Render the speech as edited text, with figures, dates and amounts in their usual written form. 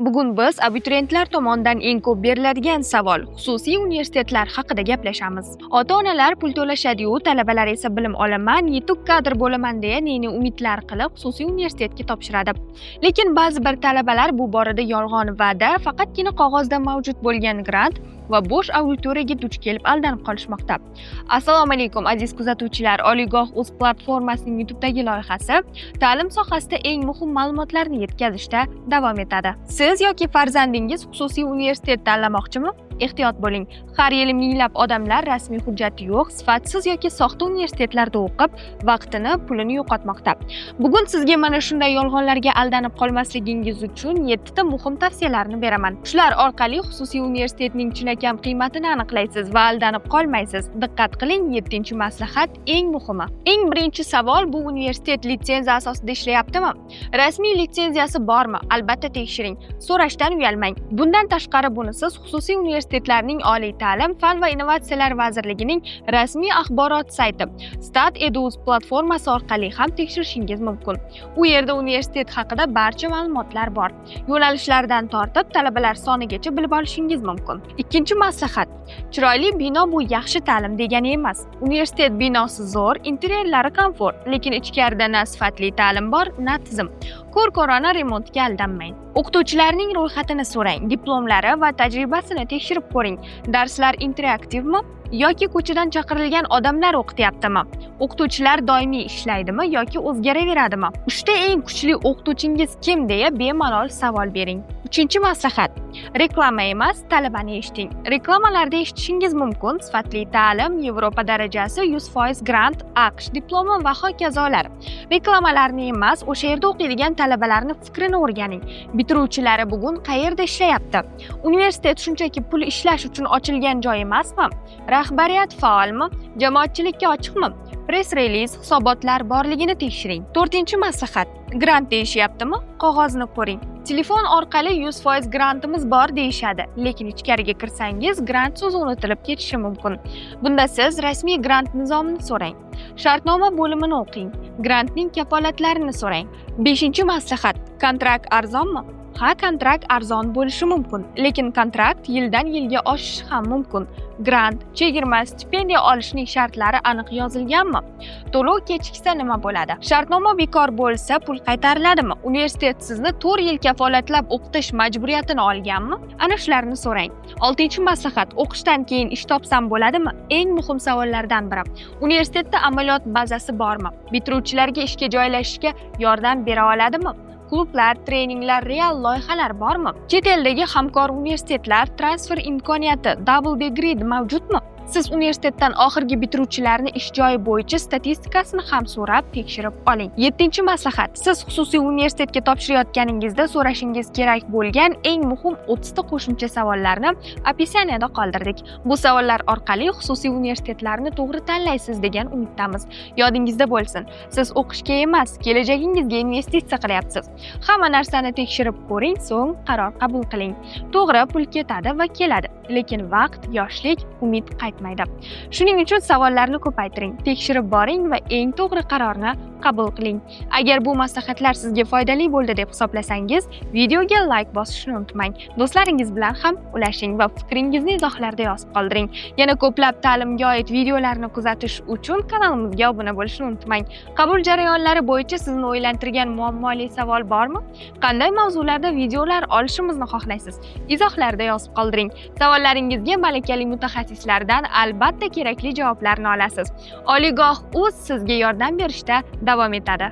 Bugun biz abituriyentlar tomonidan eng ko'p beriladigan savol, xususiy universitetlar haqida gaplashamiz. Ota-onalar pul to'lashadi-yu, talabalar esa bilim olaman, yetuk kadr bo'laman deya neni umidlar qilib xususiy universitetga topshiradi. Lekin ba'zi bir talabalar bu borada yolg'on va'da, faqatgina qog'ozda mavjud bo'lgan grant va bo'sh auditoriyaga duch kelib aldanib qolishmoqda. Assalomu alaykum aziz kuzatuvchilar, Oliygoh o'z platformasining YouTube'dagi loyihasi ta'lim sohasida eng muhim ma'lumotlarni yetkazishda davom etadi. Siz yoki farzandingiz xususiy universitet tanlamoqchimi? Ehtiyot bo'ling. Har yili minglab odamlar rasmiy hujjati yo'q, sifatsiz yoki soxta universitetlarda o'qib, vaqtini, pulini yo'qotmoqda. Bugun sizga mana shunday yolg'onlarga aldanib qolmasligingiz uchun 7 ta muhim tavsiyalarni beraman. Shular orqali xususiy universitetning chinakam qiymatini aniqlaysiz va aldanib qolmaysiz. Diqqat qiling, 7-maslahat eng muhimi. Eng birinchi savol: bu universitet litsenziya asosida ishlayaptimi? Rasmiy litsenziyasi bormi? Albatta tekshiring. So'rashdan uyalmang. Bundan tashqari buni siz xususiy universitetlarning Oliy ta'lim, fan va innovatsiyalar vazirligining rasmiy axborot sayti Stat.edu.uz platformasi orqali ham tekshirishingiz mumkin. U yerda universitet haqida barcha ma'lumotlar bor. Yo'nalishlardan tortib talabalar sonigacha bilib olishingiz mumkin. Ikkinchi maslahat: chiroyli bino bu yaxshi ta'lim degani emas. Universitet binosi zo'r, interyerlari komfort, lekin ichkarida na sifatli ta'lim bor, na tizim. Ko'r-ko'rona remontga aldanmang. O'qituvchilarning ro'yxatini so'rang, diplomlari va tajribasini tekshirib ko'ring. Darslar interaktivmi yoki ko'chadan chaqirilgan odamlar o'qityaptimi? O'qituvchilar doimiy ishlaydimi yoki o'zgaraveradimi? 3 ta eng kuchli o'qituvchingiz kim deya bemalol savol bering. Uchinchi maslahat: reklama emas, talabani eshiting. Reklamalarda eshitishingiz mumkin: sifatli ta'lim, Yevropa darajasi, 100% grant, AQSh diplomi va hokazolar. Reklamalarni emas, o'sha yerda o'qiydigan talabalarni fikrini o'rganing. Bitiruvchilari bugun qayerda ishlayapti? Universitet shunchaki pul ishlash uchun ochilgan joy emasmi? Rahbariyat faolmi? Jamoatchilikka ochiqmi? Press release, hisobotlar borligini tekshiring. To'rtinchi maslahat: grant deyishyaptimi? Qog'ozni ko'ring. Telefon orqali 100% grantimiz bor deyishadi, lekin ichkariga kirsangiz grant so'zi unutilib ketishi mumkin. Bunda siz rasmiy grant nizomini so'rang. Shartnoma bo'limini o'qing. Grantning kafolatlarini so'rang. Beshinchi maslahat: kontrakt arzonmi? Ha, kontrakt arzon bo'lishi mumkin, lekin kontrakt yildan yilga oshishi ham mumkin. Grant, chegirma, stipendiya olishning shartlari aniq yozilganmi? To'lov kechiksa nima bo'ladi? Shartnoma bekor bo'lsa pul qaytariladimi? Universitet sizni 4 yil kafolatlab o'qitish majburiyatini olganmi? Ana shularni so'rang. Oltinchi maslahat: o'qishdan keyin ish topsam bo'ladimi? Eng muhim savollardan biri. Universitetda amaliyot bazasi bormi? Bitiruvchilarga ishga joylashishga yordam bera oladimi? Klublar, treninglar, real loyihalar bormi? Chet eldagi hamkor universitetlar, transfer imkoniyati, double degree mavjudmi? Siz universitetdan oxirgi bitiruvchilarni ish joyi bo'yicha statistikasini ham so'rab tekshirib oling. Yettinchi maslahat: siz xususiy universitetga topshirayotganingizda so'rashingiz kerak bo'lgan eng muhim 30 ta qo'shimcha savollarni описание da qoldirdik. Bu savollar orqali xususiy universitetlarni to'g'ri tanlaysiz degan umiddamiz. Yodingizda bo'lsin, siz o'qishga emas, kelajagingizga investitsiya qilyapsiz. Hamma narsani tekshirib ko'ring, so'ng qaror qabul qiling. To'g'ri, pul ketadi va keladi, lekin vaqt, yoshlik, umid qaytmaydi. Shuning uchun savollarni ko'paytiring, tekshirib boring va eng to'g'ri qarorni qabul qiling. Agar bu maslahatlar sizga foydali bo'ldi deb hisoblasangiz, videoga like bosishni unutmang. Do'stlaringiz bilan ham ulashing va fikringizni izohlarda yozib qoldiring. Yana ko'plab ta'limga oid videolarni kuzatish uchun kanalimizga obuna bo'lishni unutmang. Qabul jarayonlari bo'yicha sizni o'ylantirgan muammoli savol bormi? Qanday mavzularda videolar olishimizni xohlaysiz? Izohlarda yozib qoldiring. Savollaringizga malakali mutaxassislardan albatta kerakli javoblarni olasiz. Oliygoh o'z sizga yordam berishda davom etadi.